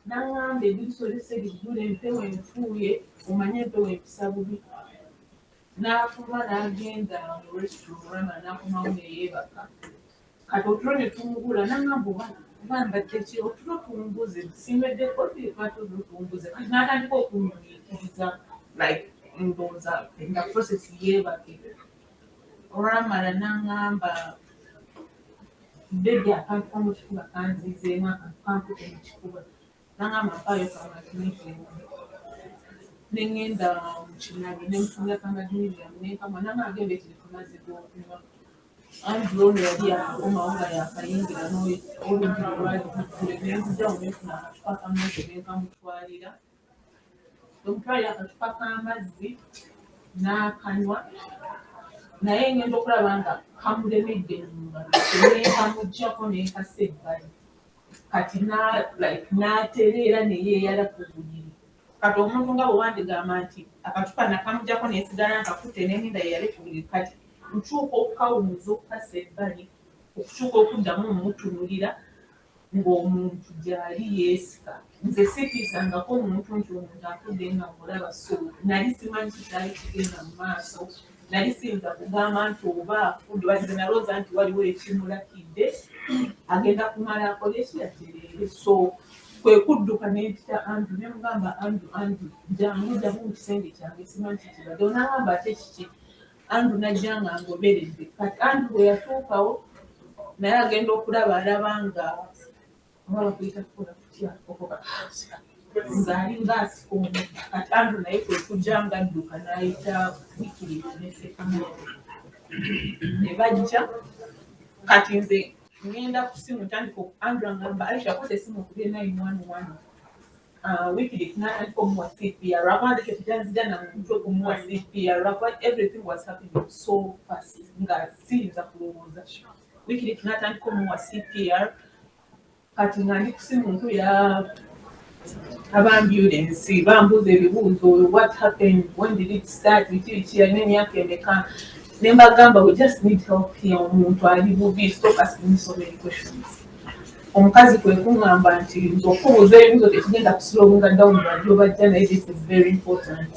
N'aŋŋamba eddirisa olese liggule, empewo enfuuye, omanye empewo empisa bubi. N'afuluma n'agenda mu restroom, olwamala n'akomawo ne yeebaka. Kati otulo ne tumubula, n'aŋŋamba oba mbadde ki, otulo tumbuze, sinywedde coffee, lwaki otulo tumbuze? Kati n'atandika okunnyumiikiriza, like ndowooza nga process yeebake. Olwamala n'aŋŋamba, "Baby, akantu komu kifuba kanzizeemu, akantu kankute mu kifuba." N'aŋŋamba mpaayo ka magnesium. Ne ŋŋenda mu kinaabiro ne mufunira ka magnesium ne nkamuwa, n'aŋŋamba genda ekiri ku mazzi g'okunywa. Andrew ono yali yakakomawo nga yakayingira n'oluggi lwe lwali luggule, ne nzigyawo ne nfuna akacupa k'amazzi ne nkamutwalira. Bwe mutwalira akacupa k'amazzi n'akanywa, naye ngenda okulaba nga kamulemedde mu ngalo, ne nkamuggyako ne nkassa ebbali. Kati like n'atereera ne yeeyala ku buliri. Kati omuntu nga bwe wandigamba nti akacupa nakamuggyako ne nsigala nkakutte ne ngenda yeeyale ku buliri, kati nkyuka okukawumuza okukassa ebbali, okukyuka okuddamu mmutunuulira ng'omuntu gy'ali yeesika. Nze sitiisangako omuntu nti omuntu afudde nga mulaba, so nali simanyi kikyali kigenda mu maaso. Nali siyinza kugamba nti oba afudde, wadde nalowooza nti waliwo ekimulakidde, agenda kumala akole eki, atereere. So kwe kudduka ne mpita Andrew ne mugamba, "Andrew, Andrew, jangu, jangu mu kisenge kyange, simanyi kikibadde." N'agamba, "Ate kiki?" Andrew n'ajja nga ngoberedde. Kati Andrew bwe yatuukawo naye agenda okulaba, alaba nga oba bakuyita kukola kutya, ng'alinga asika omukka. Kati Andrew naye kwe kujja ng'adduka n'ayita Wycliffe ne Sekamiro ne bajja. Kati nze ngenda ku simu, ntandika, Andrew angamba, "Aisha, kwata esimu okubye 911." Wycliffe n'atandika omuwa CPR, lwakuba nze ekyo tekyanzija na mu mutwe kumuwa CPR, lwakuba everything was happening so fast nga siyinza kulowooza. Wycliffe n'atandika omuwa CPR. Kati nga ndi ku simu nkubira abambulensi, bambuuza ebibuuzo, "What happened? When did it start? Biki biki? Alina emyaka emeka?" Ne mbagamba, "We just need help here, omuntu ali bubi, stop asking me so many questions." Omukazi kwe kuŋŋamba nti nze okubuuza ebibuuzo tekigenda kuslowinga down bajjo bajja, naye this is very important.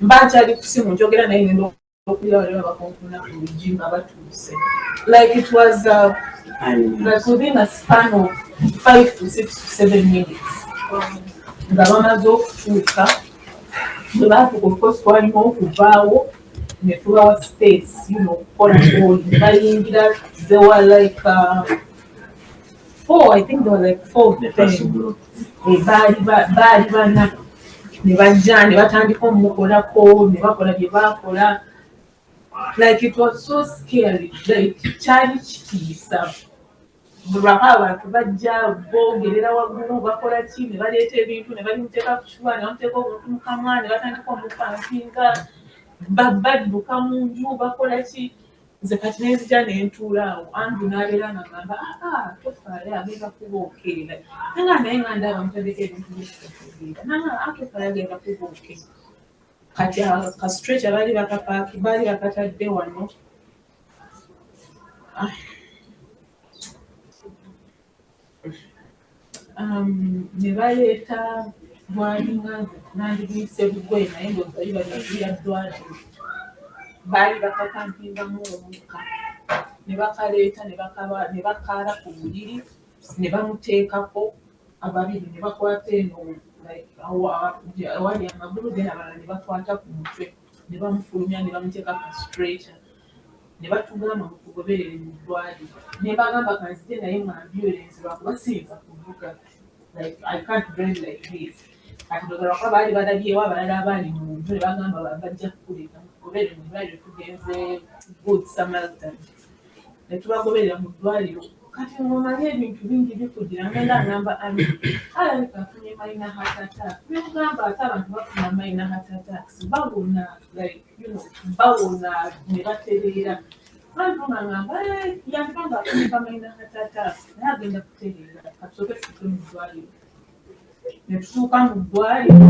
Mba nkyali ku simu njogera naye, ngenda okulira waliwo abakonkona ku luggi nga batuuse. Like it was like within a span of 5 to 6 to 7 minutes nga bamaze okutuuka. Bwe baatuuka, of course twalina okuvaawo ne tubawa space okukola goal ne bayingira. They were like four, I think they were like four of The them. first group. Eh, baali bana ne bajja ne batandika omukolako ne bakola bye baakola. Like it was so scary, like kyali kitiisa lwako abantu bajja boogerera waggulu, bakola ki, ne baleeta ebintu ne babimuteeka ku kifuba, ne bamuteeka obuntu mu kamwa ne batandika omupampinga, badduka mu nju, bakola ki. Nze kati nenzija nentuula awo, Andrew n'abeera nga ngamba, "Aa, tofaayo, agenda kuba okay." Nanga naye nga ndaba mutaddeko ebintu byekitategeera, nanga, "Ah, tofaayo, agenda kuba okay." Kati ka stretcher baali bakapaaki, baali bakatadde wano. Ah. Ne baleeta bwalinga nandibiyise bugoye, naye ndowooza biba bintu bya ddwaliro, baali bakapampingamu omukka ne bakaleeta ne bakaala ku buliri ne bamuteekako ababiri ne bakwata eno like awali amagulu, then abalala ne bakwata ku mutwe ne bamufulumya ne bamuteeka ku stretcher ne batugamba, "Mutugoberere mu ddwaliro." Ne bagamba kanzije naye mu ambulance lwakuba siyinza kuvuga, like I can't drive like this. Kati ndowooza lwakuba baali balabyewo abalala abaali mu nju ne bagamba bajja kukuleeta, mutugoberere mu ddwaliro, tugenze Good Samaritan. Ne tubagoberera mu ddwaliro. Kati ng'omanyi ebintu bingi bikugira, ngenda ngamba ami alabika afunye minor heart attack. Nemugamba, "Ate abantu bafuna minor heart attacks bawona, like bawona ne batereera." Bantu nga ngamba, "Eh, yandiba nga afunye ka minor heart attack, naye agenda kutereera, katusooke tutuuke mu ddwaliro." Ne tutuuka mu ddwaliro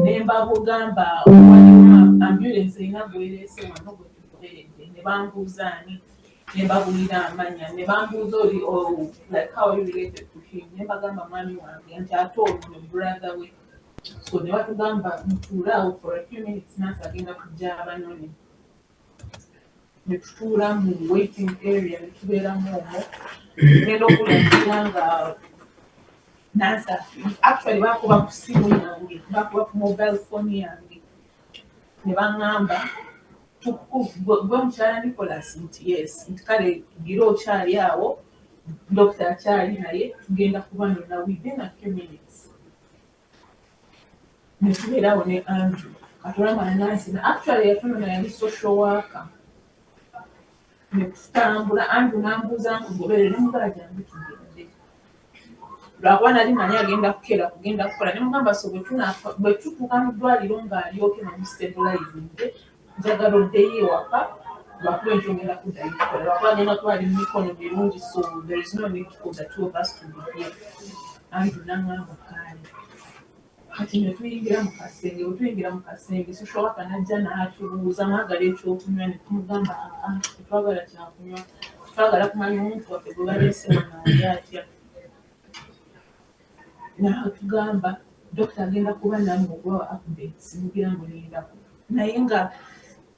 ne mbabugamba waliwo ambulance erina gwereese wano gwe tugoberedde. Ne bambuuza ani. Ne mbabuulira amannya, ne bambuuza oli, oh, like, how are you related to him? Ne mbagamba mwami wange, nti ate ono brother we. So ne batugamba mutuule awo for a few minutes, nurse agenda kujja abanone. Ne tutuula mu waiting area, ne tubeeramu omwo. Ngenda okulabira nga nurse, actually bakuba ku ssimu yange, bakuba ku mobile phone yange, ne baŋŋamba, "Gwe mukyala Nicholas?" Nti yes. Nti kale gira okyali awo, dokita akyali naye, tugenda kubanona within a few minutes. Ne tubeera awo ne Andrew. Katolama nurse actually yatunona yali social worker. Ne tutambula, Andrew n'ambuuza nkugoberere, ne mugala jangu tugende, lwakuba nali manyi agenda kukeera kugenda kukola. Ne mugamba, so bwe tutuuka mu ddwaliro ng'alyoke namustabilizinze, njagala oddeyo ewaka, lwakuba enkyo ngenda kuddayo kukola, lwakuba agenda kuba ali mu mikono mirungi, so there is no need for the two of us to be here. Andrew n'aŋŋamba kaale. Kati ne tuyingira mu kasenge. Bwe tuyingira mu kasenge, social worker n'ajja n'atubuuza, mwagala ekyokunywa? Ne tumugamba, aa, tetwagala kyakunywa, twagala kumanya omuntu waffe gwe baleese wano ali atya. N'atugamba, dokita agenda kuba nammwe okubawa updates, mugira mulindako. Naye nga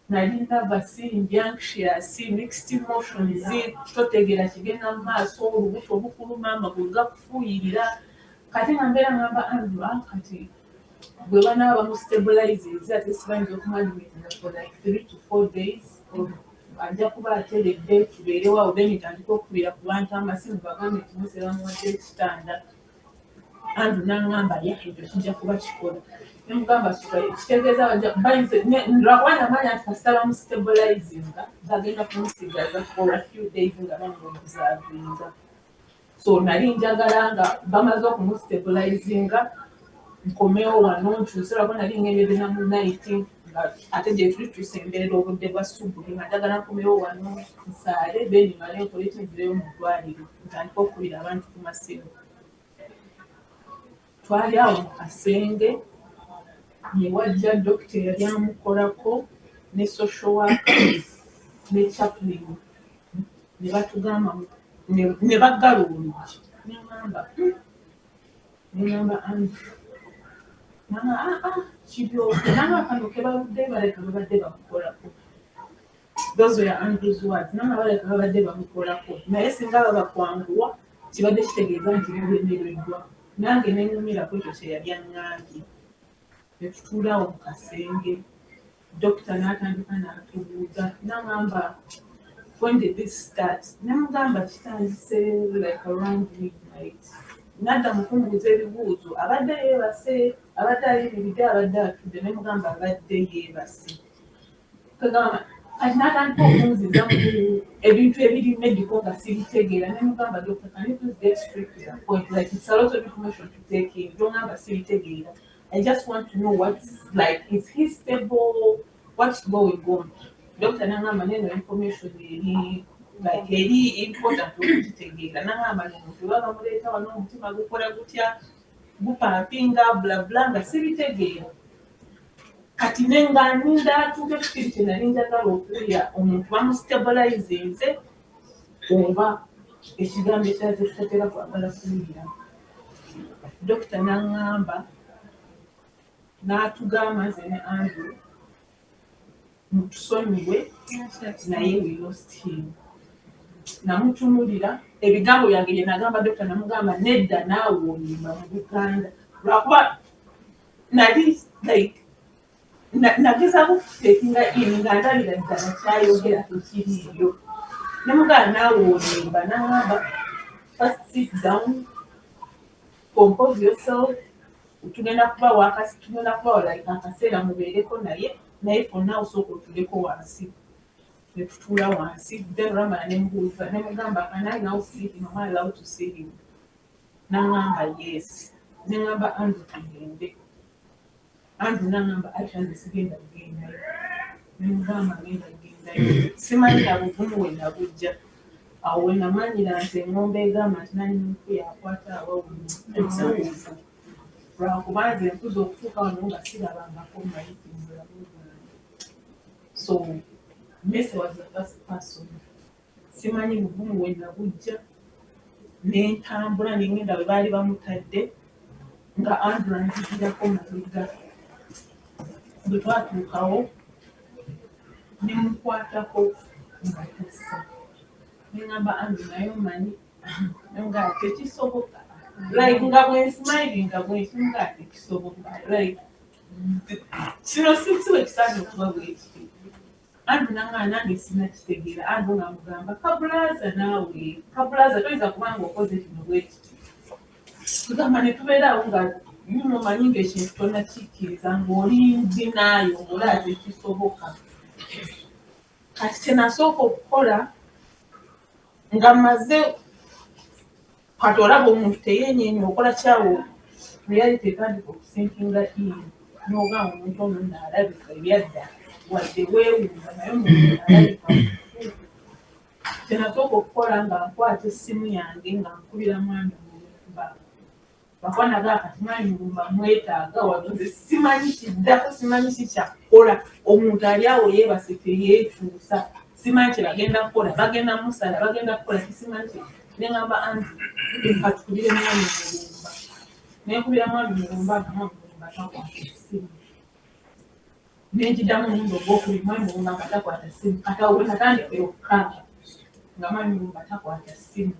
nali nervous, ndi anxious, mixed emotions, totegeera kigenda mu maaso, olubuto obukuluma, amagulu gakufuuyirira. Kati nga mbeera ngamba Andrew, ah, kati bwe banaaba bamustabilizinze, ate sibayinza okumuadmitinga for like 3 to 4 days, ajja kuba ateredde, tubeerewo awo, then ntandika okukubira ku bantu amasimu bagambe nti muse bamuwadde ekitanda. Andrew n'aŋŋamba, ya, ekyo kijja kuba kikola. Nemugamba suka kitegeeza lwakuba namanya nti kasita bamustabilizinga bagenda kumusigaza for a few days nga bamuobservinga. So nali njagala nga bamaze okumustabilizinga nkomewo wano nkyuse, lwakuba nali ngendedde na mu night, nga ate gye tuli tusemberera obudde bwa subuhi, nga njagala nkomewo wano nsaale, then male nkole kinzireyo mu ddwaliro ntandike okukubira abantu ku masimu. Twali awo mu kasenge, ne wajja dokita eyali amukolako ne social worker ne chaplain, ne batugamba, ne baggala oluggi. Neŋŋamba, Neŋŋamba Andrew, nanga, aa, kiryoke nanga kano ke baludde baleka babadde bamukolako. Those were Andrew's words, nanga baleka babadde bamukolako, naye singa babakwanguwa kibadde kitegeeza nti mulemereddwa. Nange neŋŋumirako ekyo kye yali aŋŋambye. Ne tutuulaawo mu kasenge, dokita n'atandika n'atubuuza, n'aŋŋamba, "When did this start?" Nemugamba kitandise like around midnight. Nadda mu kumbuuza ebibuuzo, abadde yeebase, abadde ayimiridde, abadde atudde? Nemugamba abadde yeebase. Kagamba kati n'atandika okunziza mu ebintu ebiri medical nga sibitegeera. Nemugamba, "Doctor, can you please get straight to the point? Like, it's a lot of information to take in. Tongamba sibitegeera. I just want to know what's, like, is he stable? What's going on?" Doctor n'angamba neno information eri like eri important okugitegeera. N'angamba omuntu bwe bamuleeta wano omutima gukola gutya, gupumpinga, bla bla, nga sibitegeera. Kati ne nga ninda atuuke ku kiri kye nali njagala okuwulira, omuntu bamustabilizinze oba ekigambo ekirala kye tutatera kwagala kuwulira. Dokita n'aŋŋamba, n'atugamba nze ne Andrew, mutusonyiwe, naye we lost him. Namutunulira, ebigambo byange bye nagamba dokita, namugamba, nedda naawe onyuma mu Buganda, lwakuba nali like nagezaako kutakinga in nga ndabira ddala kyayogera tekiriiyo. Nemugamba, naawe olimba. Naŋamba, "First sit down, compose yourself, tugenda kubawa tugenda kubawa like akaseera mubeereko naye, naye fonna osooka otuleko wansi." Ne tutuula wansi. Then olwamala nemubuuza, nemugamba, "Can I now see him? Am I allowed to see him?" Naŋŋamba yes. Neŋŋamba Andrew, tugende. Andrew naŋŋamba, "Aisha, nze sigenda kugendayo." Nemugamba, ngenda kugendayo. Simanyi na buvumu we nabujja. Awo we namanyira nti eŋŋombe egamba nti nanyini nfu yakwata awawumu, lwakuba nze nkuze okutuuka wano nga sirabangako mayiti mu bulamu bwange. So Messi was the first person. Simanyi buvumu we nabujja, nentambula nengenda we baali bamutadde, nga Andrew anzigirako mabega. Bwe twatuukawo nemukwatako nga tassa, neŋŋamba, "Andrew, naye omanyi nga tekisoboka," like nga bwensmilinga bwensi nga tekisoboka, like kino si bwe kisaana okuba bwekiti. Andrew naŋŋamba, "Nange sinakitegeera." Andrew nga mugamba, "Kabulaza, naawe kabulaza, toyinza kubanga okoze kino bwekiti." Tugamba ne tubeeraawo nga omanyi ng'ekintu tonakikkiriza, ng'oli dinaayo, ng'olaba tekisoboka. Kati kyenasooka okukola nga mmaze, kati olaba omuntu teyeenyeenya, okola kyawo, reality etandika okusinkinga in, n'ogamba omuntu ono nno alabika ebyadda, wadde weewuuba, naye omuntu alabika mutuufu. Kyenasooka okukola nga nkwata essimu yange nga nkubira Mwami Mulumba. Bakwanaga kati Mwami Mulumba mwetaaga wano, nze simanyi kiddako, simanyi kikyakukola. Omuntu ali awo yeebase, teyeekyusa, simanyi kye bagenda kukola, bagenda musala, bagenda kukola, kisimanyi ki. Neŋŋamba, "Andrew, katukubire Mwami Mulumba." Nenkubira Mwami Mulumba nga Mwami Mulumba takwata essimu. Nenjiddamu omulundi ogwokubiri, Mwami Mulumba nga takwata ssimu. Kati awo we natandikira okukaaba nga Mwami Mulumba takwata ssimu.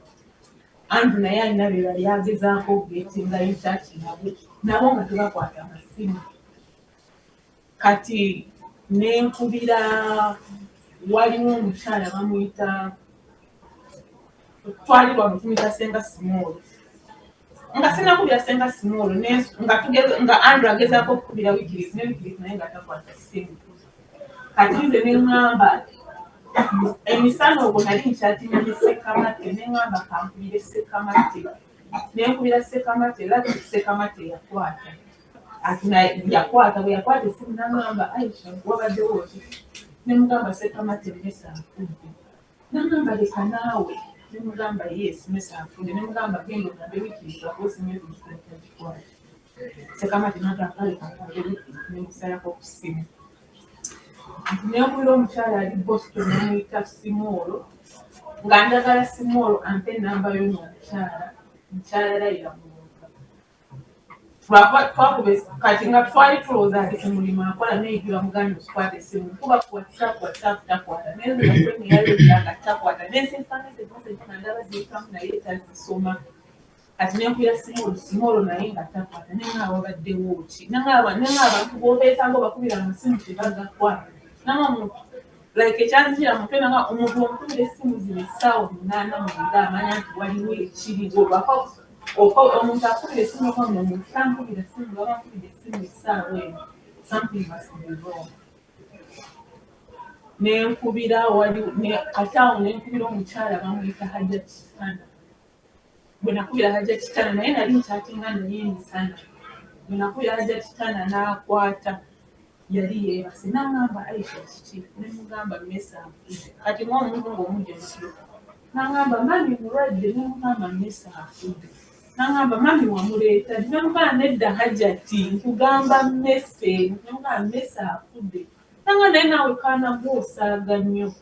Andrew naye alina bye bali agezaako okugetinga in touch nabo, nabo nga tebakwata masimu. Kati nenkubira, waliwo omukyala bamuyita, twali lwamutumita Senga Simoolo. Nga sinakubira Senga Simoolo, nga nga Andrew agezaako okukubira Wikileaks ne Wikileaks naye nga takwata ssimu. Kati nze neŋŋamba, emisana ogwo nali nkyatinga ne Sekamatte, neŋŋamba kankubire Sekamatte. Nenkubira Sekamatte, era Sekamatte yakwata. Ati yakwata, bwe yakwata essimu n'aŋŋamba, "Aisha, wabaddewo ki?" Nemugamba, "Sekamatte, Mesa afudde." N'aŋŋamba, "Leka naawe." Nemugamba, "Yes, Mesa afudde." Nemugamba, "Genda ogambe Wikileaks akuwa essimu ezo." Sekamatte n'agamba, "Kale kangambe Wikileaks." Nemusalako ku ssimu. Nenkubira omukyala ali Boston, namuyita Simoolo, nga njagala Simoolo ampe enamba y'ono omukyala, mukyala Layira Mulumba. Twakuba, kati nga twali tulowooza ali ku mulimu akola, maybe bamugambye okukwata essimu. Nkuba ku WhatsApp, WhatsApp takwata. Nenzeyalira nga takwata, nensindika message, message nga ndaba ziyitamu naye tazisoma. Kati nenkubira Simoolo, Simoolo naye nga takwata. Neŋŋamba, "Wabaddewo ki?" Neŋŋamba abantu b'obeetaaga obakubira amasimu tebagakwata. Nanga omuntu, like ekyanzijira mutwe, nanga omuntu omukubira essimu zino essaawa 8:30, amanya nti waliwo ekiriwo. Lwako omuntu akubira essimu, oba omuntu tankubira ssimu, nga bankubira essimu essaawa eno, something must be wrong. Nenkubira wali kati awo nenkubira omukyala bamuyita Hajja Kitana. Bwe nakubira Hajja Kitana, naye nali nkyatinga naye emisana. Bwe nakubira Hajja Kitana n'akwata, yali yeebase. N'aŋŋamba, "Aisha, kiki?" Nemugamba, "Mesa afudde." Kati ng'omuntu ng'omujja mukiro, n'aŋŋamba, "Mami mulwadde?" Nemugamba, "Mesa afudde." N'aŋŋamba, "Mami wamuleeta?" Nemugamba, "Nedda Hajjati, nkugamba mmese." Nemugamba, "Mmese afudde." Nanga, "Naye naawe kaana gw'osaaga nnyo."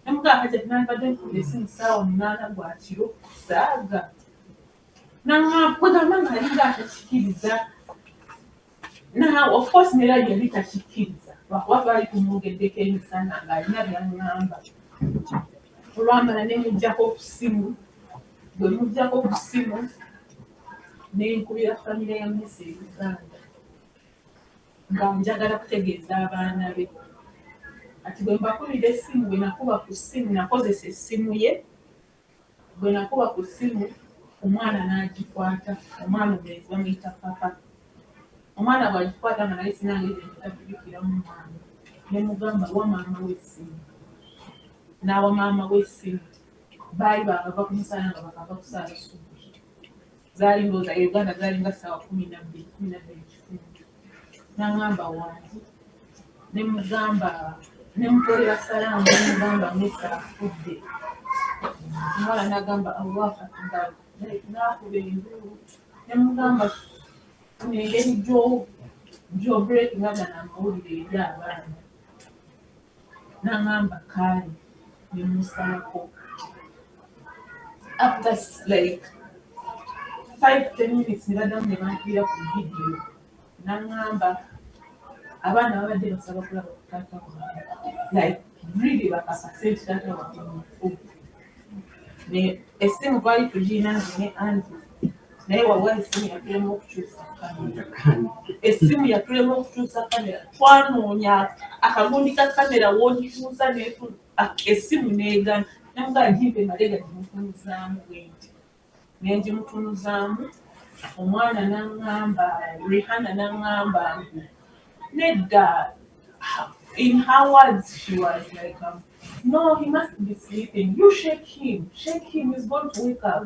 Nemugamba, "Hajjati, nandibadde nkubira essimu ssaawa 8 gwa kiro kusaaga?" Naŋŋamba, kwegamba nga alinga atakikiriza. Now, of course, nera yali takikkiriza lwakuba twali tumwogeddeko emisana ng'alina by'aŋŋamba. Olwamala ne muggyako ku ssimu. Bwe muggyako ku ssimu, ne nkubira famire ya Mesi e Uganda nga njagala kutegeeza abaana be. Kati bwe mbakubira essimu, bwe nakuba ku ssimu, nakozesa essimu ye. Bwe nakuba ku ssimu, omwana n'agikwata, omwana omulenzi bamuyita Papa. Omwana bw'agikwata, nga naye sina ngeri gye ntakubikiramu mwana, ne mugamba, "Wa maama we essimu." N'awa maama we essimu. Baali baakava ku musaala, nga bakava kusaala subuhi. Zaali ndowooza e Uganda zaali nga ssaawa 12, 12:15. N'aŋŋamba, "Wangi?" Ne mugamba, ne mutolera salaamu, ne mugamba, "Mesa afudde." Omuwala n'agamba, "Allahu akbar," n'akuba enduulu. Ne mugamba, "Engeri gy'obreakinga gano amawulire eri abaana." N'aŋŋamba, "Kaale." Ne musalako. After like 5-10 minutes, ne baddamu ne bankubira ku vidiyo, naŋŋamba abaana babadde basaba kulaba ku taata waabwe, like really bakakase nti taata waabwe mufu. Essimu twali tugirina nze ne Andrew, naye wawa essimu yatulema okukyusa kamera. Essimu yatulema okukyusa kamera. Twanoonya akagundi ka kamera w'ogikyusa, essimu neegana. Namugaa gimpe malega gimutunuzaamu bwenti, nengimutunuzaamu. Omwana naŋŋamba, Rihana naŋŋamba ngu nedda. In her words, she was like, "No, he must be sleeping. You shake him, shake him, he's going to wake up."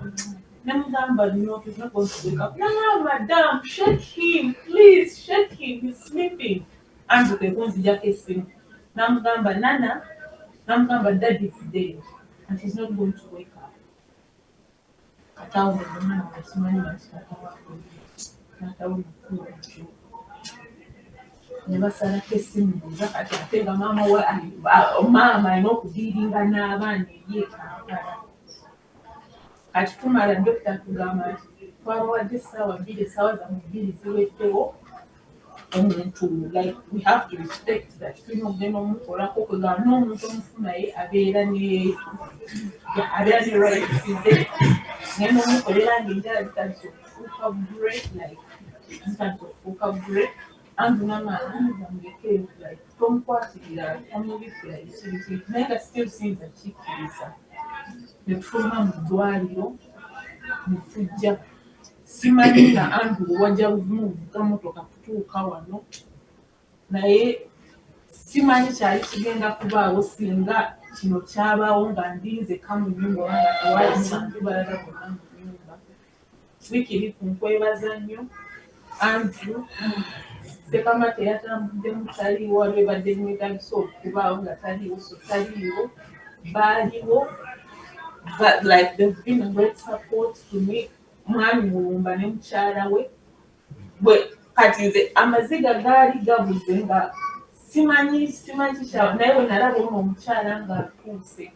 Namugamba, "No, he's not going to wake up." Nangamba, "Madam, shake him, please shake him, he's sleeping." Andrew kwe kunzijako essimu, namugamba nana, namugamba, "Dad is dead and he's not going to wake up." Katawo omwana wange simanyi lwaki taata taata we mukulu atyo. Ne basalako essimu buuza. Kati ate nga maama we, maama alina okudealinga n'abaana eri e Kampala. Kati tumala, dokita atugamba nti twabawadde essaawa 2, essaawa zammwe 2 ziweddewo. Omuntu, like, we have to respect that, tulina okugenda omukolako. Kwegamba n'omuntu omufu naye abeera ne abeera ne rights ze. Ngenda omukolera ng'enjala zitandise okufuuka grey, like zitandise okufuuka grey. Andrew nanga muleke, like tomukwatirira, tomubikira biki biki, naye nga still siyinza kikkiriza. Ne tufuluma mu ddwaliro ne tujja. Simanyi nga Andrew wajja buvumu buvuga motoka kutuuka wano, naye simanyi kyali kigenda kubaawo singa kino kyabaawo nga ndi nzekka mu nnyumba oba nga tewali bantu balala bonna mu nnyumba. Wycliffe, nkwebaza nnyo. Andrew Sekama teyatambuddemu, taliiwo. Waliwo ebadde bimwetagisa okubaawo nga taliiwo, so taliiwo. Baaliwo, but like they've been a great support to me, Mwami Mulumba ne mukyala we. Bwe kati nze amaziga gaali gabuze nga simanyi simanyi kikyawo, naye bwe nalaba ono omukyala ng'atuuse,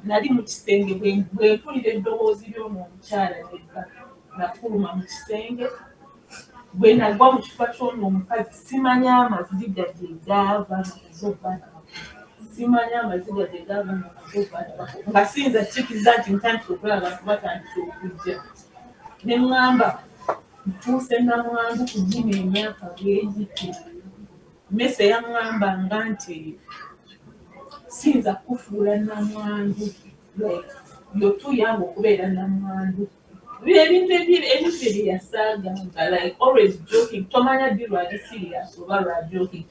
nali mu kisenge, bwe mpulira eddoboozi ly'ono omukyala nedda, nafuluma mu kisenge. Bwe nagwa mu kifuba ky'ono omukazi, simanyi amaziga gye gaava nga baana, simanyi amaziga gye gaava nga maze baana, nga siyinza kukikiriza nti ntandise okulaba abantu batandise okujja. Ne ŋŋamba nfuuse namwandu ku gino emyaka bwegiti. Mese yaŋŋambanga nti siyinza kukufuula namwandu, like you're too young okubeera namwandu. Ebintu ebintu bye yasaaganga, like always joking, tomanya ddi lwali serious oba lwa joking.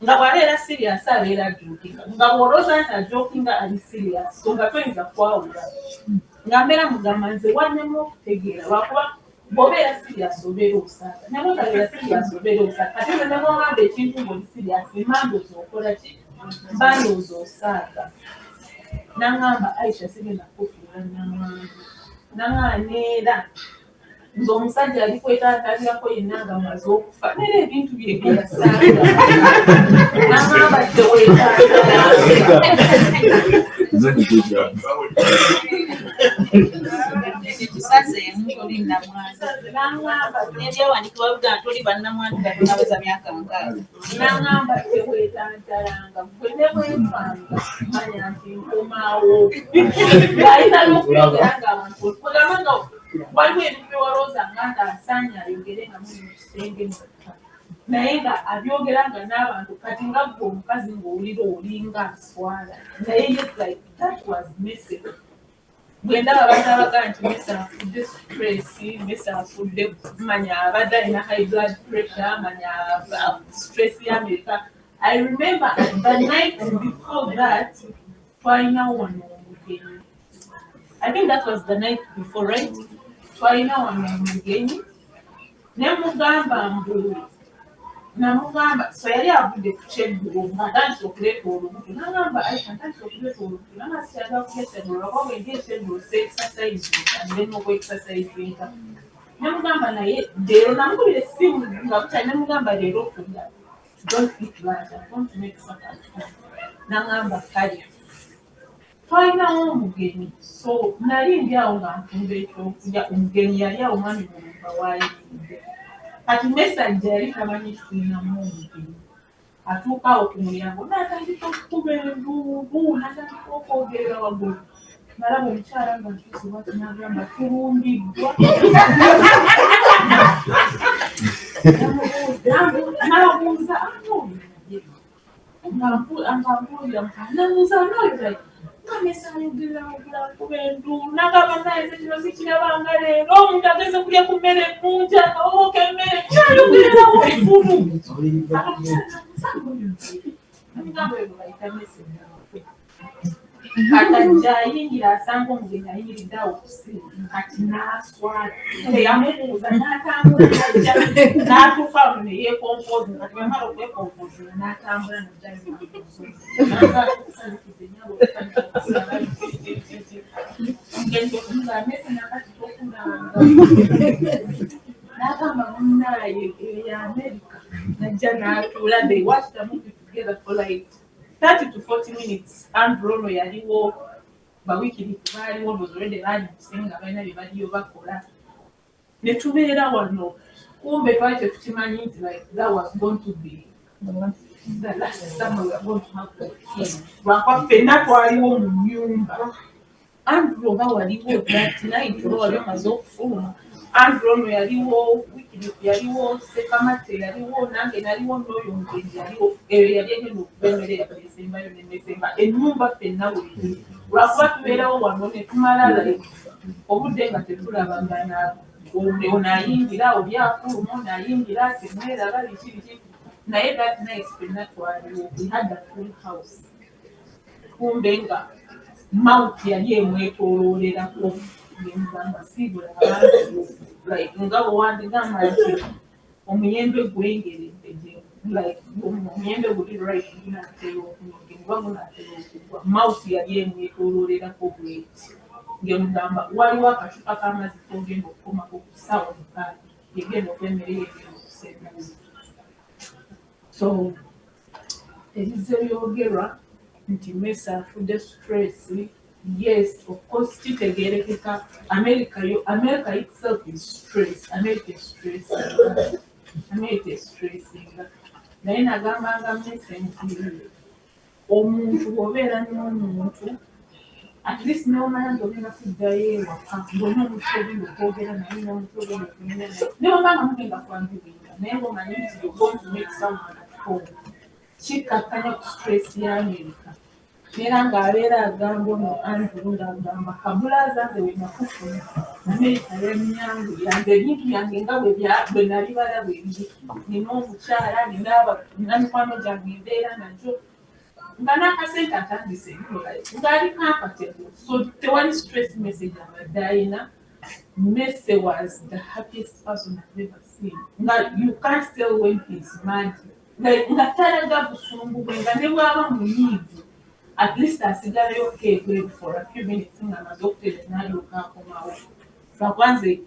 Nga bw'abeera serious abeera ajokinga, nga bw'olowooza nti ajokinga ali serious, so nga toyinza kwawula. Nga mbeera mugamba nze wannema okutegeera, lwakuba bw'obeera serious obeera osaaga, naye bw'otabeera serious obeera osaaga. Kati nze ne bw'ongamba ekintu ng'oli serious, mba ndowooza okola ki, mba ndowooza osaaga. Naŋŋamba, "Aisha, sigenda kukufuula namwandu." Naŋŋamba neera nze omusajja ali kwetantalirako yenna nga maze okufa, neera ebintu bye byeyasaaga. Naŋŋamba teweetantala. Nze ndikukyanga. Tusazeemu toli namwandu. Naŋŋamba N'ebyawandiikibwa bigamba toli bannamwandu nga tonaweza myaka 60. Naŋŋamba teweetantalanga, gwe ne bwenfanga manya nti nkomaawo. Ng'ayinza n'okwogera ng'abantu kugamba nga waliwo ebintu byewalowooza nga nti asaanye ayogere nga muli mu kisenge mwekka, naye nga abyogera nga n'abantu. Kati nga ggwe omukazi ng'owulira olinga aswala, naye yet like that was messy. Bwe ndaba abantu abagaa nti Mesa afudde stress, Mesa afudde manya abadde alina high blood pressure, manya stress ya Amerika. I remember the night before that twalinawo wano omugenyi. I think that was the night before, right? Twalina wano omugenyi, ne mugamba mbu, namugamba, so yali avudde ku kyeggulo ng'atandise okuleeta olubuto. Nagamba, "Aisha, ntandise okuleeta olubuto." Nanga sikyagala kulya kyeggulo lwakuba bwe ndya ekyeggulo se-exercisinga, ndema okwe-exercisinga. Nemugamba naye leero, namukubira essimu nga bukya, nemugamba leero kulya, don't eat lunch, I'm going to make supper at home. Nangamba kale. Twalinawo omugenyi, so nali ndi awo nga nfumba ekyokulya, omugenyi yali awo, mwami Mulumba waayimiridde. Kati mesajja yali tamanyi tulinamu omugenyi. Atuuka awo ku mulyango n'atandika okukuba enduulu, n'atandika okwogerera waggulu. Nalaba omukyala nga ntuuse bwati n'agamba, "Tulumbiddwa." N'abuuza, nga mbuulira, nabuuza n'oyo nga mesa ayogerera waggulu, akuba enduulu, n'agamba, "Naye nze kino sikirabanga leero, omuntu agenze kulya ku mmere ennungi, akawowo k'emmere, kyayogerera waggulu." Namugamba, "Oyo gwe bayita mese." Kati ajja ayingira, asanga omugenyi ayimiridde awo kusiiga. Kati n'aswala, teyamubuuza, n'atambula najja n'atuuka awo ne yeekompozi. Kati bwamala okwekompozinga n'atambula najja. Omugenyi kwekumugamba, "Mese, nakati tokulanga." N'agamba, "Munnaaye, eyo ya Amerika." Najja n'atuula. They watched the movie together for like 30 to 40 minutes. Andrew ono yaliwo, baWickliff baaliwo, ndowooza already baali mu kisenge nga balina bye baliyo bakola. Ne tubeera wano, kumbe twali tetukimanyi nti like that was going to be the last summer we are going to have with him, lwakuba ffenna twaliwo mu nnyumba. Andrew oba waliwo that night oba wali omaze okufuluma. Andrew ono yaliwo, Wycliffe yaliwo, Sekamate yaliwo, nange naliwo, n'oyo omugenzi yaliwo. Eyo yali egenda okuba emmere yaffe esembayo nemesemba ennyumba ffenna weeri, lwakuba tubeerawo wano ne tumala like obudde nga tetulabagana. Ono ayingira, oli afuluma, ono ayingira, temweraba, biki biki. Naye that night ffenna twaliwo, we had a full house. Kumbe nga mouth yali emwetooloolerako, ngemugamba, "Siibula abantu," like nga bwe wandigamba nti omuyembe gwengeredde gye, like omuyembe guli right gunaatera okunoge oba gunaatera okugwa. Mouth yali emwetooloolerako bweti, ngemugamba, "Waliwo akacupa k'amazzi k'ogenda okukomako ku ssaawa 6, yegenda okwemmere yegenda okusembayo." So ebizze byogerwa nti Mesa afudde stress, yes, of course kitegeerekeka. America yo, America itself is stress. America is stress, America is stressinga. Naye nagambanga Mese nti omuntu bw'obeera n'omuntu, at least n'omanya nti ogenda kuddayo ewaka ng'olina omuntu ogenda okwogera naye, n'omuntu ogenda okunyumya naye, ne bw'oba nga mugenda kwanjulira naye, ng'omanyi nti you're going to meet someone at home, kikkakkanya ku stress ya America. Era ng'abeera agamba ono Andrew, ng'agamba, "Kabulaaza, nze we nakufuna Amerika yannyanguya, nze ebintu byange nga bwe nabibala bwe biri, nina omukyala, nina mikwano gyange embeera nagyo, nga n'akasente atandise ng'ali comfortable, so tewali stress." Message abadde ayina, Mese was the happiest person I've ever seen. Nga you can't tell when he's mad, like nga talaga busungu bwe, nga ne bw'aba munyiivu, at least asigalayo keebweru for a few minutes ng'amaze okutereeza n'alyoka akomawo. Lwakuba nze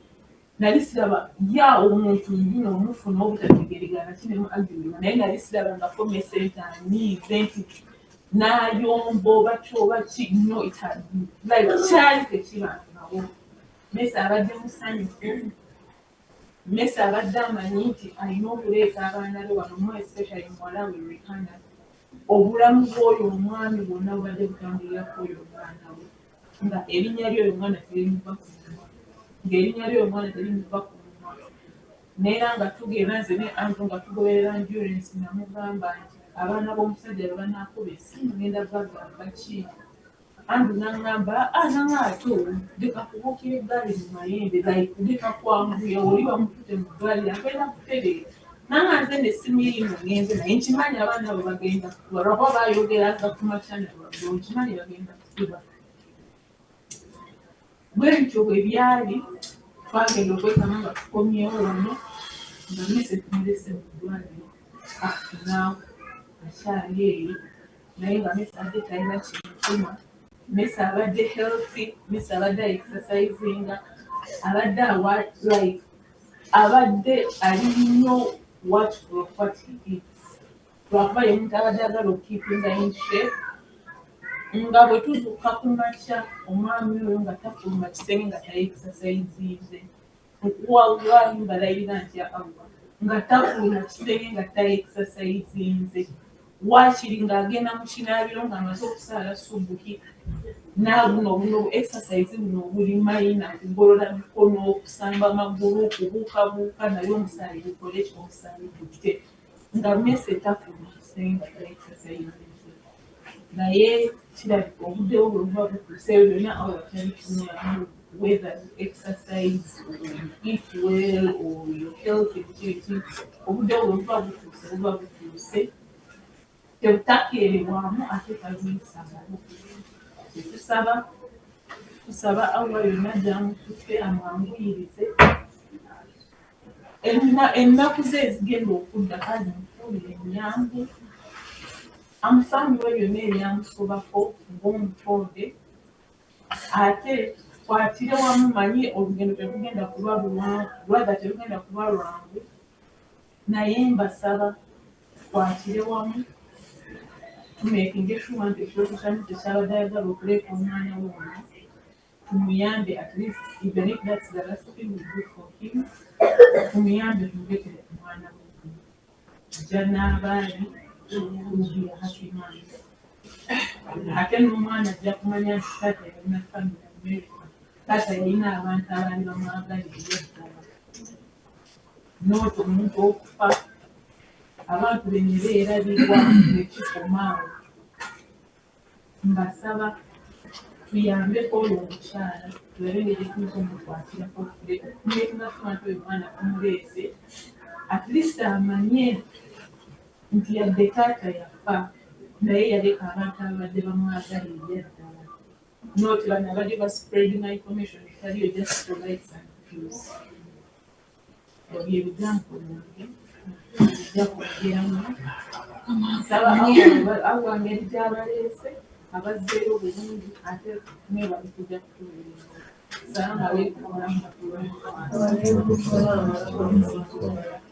nali siraba ya omuntu yuno omufuna obutategeeragana kinemu arguing, naye nali sirabangako Mese nti anyiize nti n'ayomba oba kyoba ki. No, it had like kyali tekibangawo. Mese abadde musanyufu. Mese abadde amanyi nti alina okuleeta abaana be wano, mu especially muwala we Rihana. Obulamu bw'oyo omwami bwonna bubadde butambulirako oyo omwana we, nga erinnya ly'oyo omwana terimuva ku mumwa, ng'erinnya ly'oyo omwana terimuva ku mumwa. Neera nga tugenda nze ne Andrew nga tugoberera endurance, namugamba nti abaana b'omusajja bwe banaakuba essimu ngenda bagamba ki? Andrew n'aŋŋamba, "Ah," n'aŋŋamba, "ate leka kubuukira eggaali mu mayembe, like leka kwanguya, oli bamututte mu ddwaliro agenda kutereera." Nanga nze n'essimu yiino ngenze naye nkimanyi abaana abo bagenda kukuba, lwakuba baayogeranga ku makya nalwaggulu, nkimanyi bagenda kukuba. Bwe bityo bwe byali. Twagenda okwekanga nga tukomyewo wano nga Mese tumulese mu ddwaliro. Up to now akyali eyo, naye nga Mese adde talina kimutuma. Mese abadde healthy, Mese abadde exercisinga, abadde awa like abadde ali nnyo watchful of what he eats, lwakuba ye muntu abadde agala okukeepinga in shape. Nga bwe tuzuuka ku makya, omwami oyo nga tafuluma kisenge nga tayekisasayiziize. Wallahi mbalayirira nti Allah, nga tafuluma kisenge nga tayekisasayizinze. Waakiri ng'agenda mu kinaabiro ng'amaze okusaala subuhi, n'abuno buno exercise buno obuli mayina, kugolola mikono, okusamba amagulu, kubuukabuuka, naye omusaayi gukole ki? Omusaayi gutte. Nga mese tafuluma kisenge nga tayekisasayizinze, naye kirabika obudde bwe buba butuuse, ebyo byonna Allah tabitunulamu, whether you exercise or you eat well or you're healthy, biki biki. Obudde bwe buba butuuse, buba butuuse, tebutakeerebwamu ate taziyisangamu. Tetusaba, tusaba Allah yonna gy'amututte amwanguyirize ennaku ze ezigenda okudda, kazimufuulire ennyangu, amusonyiwe byonna ebyamusobako ng'omutonde, ate kwatire wamu. Manyi olugendo terugenda kuba luwanvu, rather terugenda kuba lwangu, naye mbasaba tukwatire wamu, tumakinge sure nti ekirooto kya Mr kyabadde ayagala okuleeta omwana we ono tumuyambe. At least, even if that's the last thing we do for him, tumuyambe tumuleetere omwana we ono. Gy'anaaba ali will be a happy man, ate n'omwana ajja kumanya nti taata yalina family America, taata yalina abantu abaali bamwagalira eddala, not omuntu okufa abantu be ne beerabirwa nekikoma awo. Mbasaba tuyambeko oyo omukyala, tulabe engeri tuyinza omukwatirako tumakinga sure nti oyo omwana tumuleese, at least amanye nti yadde taata yafa, naye yaleka abantu ababadde bamwagalira eddala, not bano abadde ba spreading information etaliyo just for likes and views. Ebyo ebigambo byange bijja kwogeramu. Nsaba Allah ngeri gy'abaleese abazzeeyo bulungi, ate mwebale kujja kutuweereza. Salaamu alaikum warahmatullahi wabarakatuh.